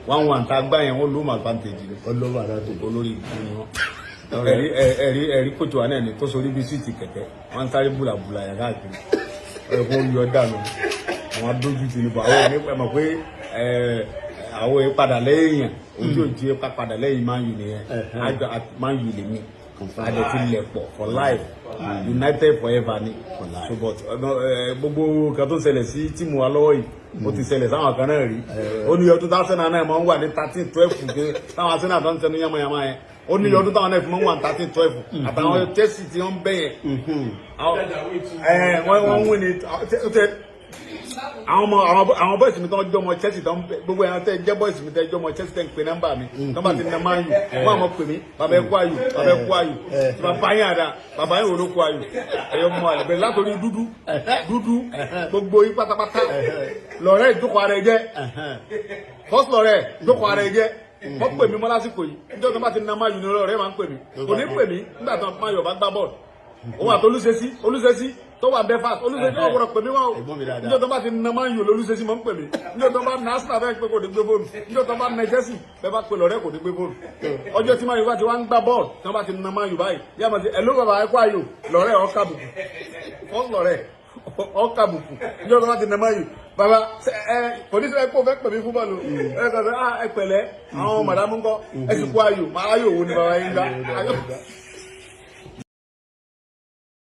1-1 tá a gbá yẹn, wọ́n ló mọ advantage ni. Ọlọ́wọ́ àrà tó. Olórí ìlú ni wọ́n. Ẹ̀rí ẹ̀rí ẹ̀rí kòtò wa náà ni tó sorí bí síìtì kẹ̀kẹ́, wọ́n ń sáré búlàbúlà yẹn káàkiri. Ẹ̀ kó yọ dànù àwọn adójútì nípa àwọn òní. Ẹ mọ̀ pé ẹ àwọn ìpadà lẹ́yìn yẹn, ojú òjì padà lẹ́yìn Man U nìyẹn. Àjọ Man U lèmi adẹ ti lẹ̀ pọ̀ for life, united forever ni. So but gbogbo nǹkan tó ń ṣẹlẹ̀ sí team wa lọ́wọ́ yìí, ó ti ṣẹlẹ̀ sáwọn kan náà rí. Ó ní ọdún tí Arsenal náà máa ń wà ní 13, 12, pé táwọn Arsenal tó ń tẹnu yamayama yẹn, ó ní ọdún táwọn náà fi máa ń wà ní 13, 12, àtàwọn Chelsea tí wọ́n ń bẹ̀ yẹn, wọ́n ń wí ní àwọn ọmọ àwọn boys mi tó ń jọmọ Chelsea tó ń bẹ. Gbogbo ẹ̀yàn tẹ́ jẹ́ boys mi tẹ́ jọmọ Chelsea, tẹ́ ń pe nọ́mbà mi, nọ́mbà ti nà Man U, wọ́n àmọ́ pè mí, "Bàbá, ẹ kú ayò, bàbá, ẹ kú ayò." Bàbá yín àdá, bàbá yín wò ló kú ayò? Ẹ̀yọ́ mọ àlẹ́ bẹ̀rẹ̀ látòrí dúdú dúdú, gbogbo yín pátápátá. Lọ́rẹ́ ìjókòó ara ẹ jẹ́ first, lọ́rẹ́ ìjókòó ara ẹ jẹ́. Wọ́n pè mí mọ́ lásìkò yìí. Níjọ́ tó bá ti nà Man U ní ọ̀rẹ́ máa ń pè mí, kò ní pè mí nígbà tó Man U bá gbá bọ́ọ̀lù. Òun àti Olúṣesí, Olúṣesí tó wà Belfast, Olúṣesí ọ̀gbọ̀dọ̀ pè mí wá o. Ẹ̀gbọ́n mi dáadáa. Níjọ́ tó bá ti nà Man U lolúṣesí máa ń pè mí. Níjọ́ tó bá nà Arsenal bẹ́ẹ̀ pé kò ní gbé fóònù. Níjọ́ tó bá nà Chelsea bẹ́ẹ̀ bá pè lọ́rẹ́, kò ní gbé fóònù. Ọjọ́ tí Man U bá ti wá ń gbá bọ́ọ̀lù, tí wọ́n bá ti nà Man U báyìí, yá máa ti, "Hello bàbá, ẹ kú ayò." Lọ́rẹ́ ọ̀ọ́kàbùkù, lọ́rẹ́ ọ̀ọ́kàbùkù. Níjọ́ tó bá ti nà Man U, bàbá ẹ kò ní sọ ẹ kó fẹ́ pè mí fún bọ́ọ̀lù ẹ kàn sọ, "Ah, ẹ pẹ̀lẹ́, àwọn màdàmú ńkọ́, ẹ sì kú ayò." Máa ayò wo ni bàbá yín gbá? Ayò.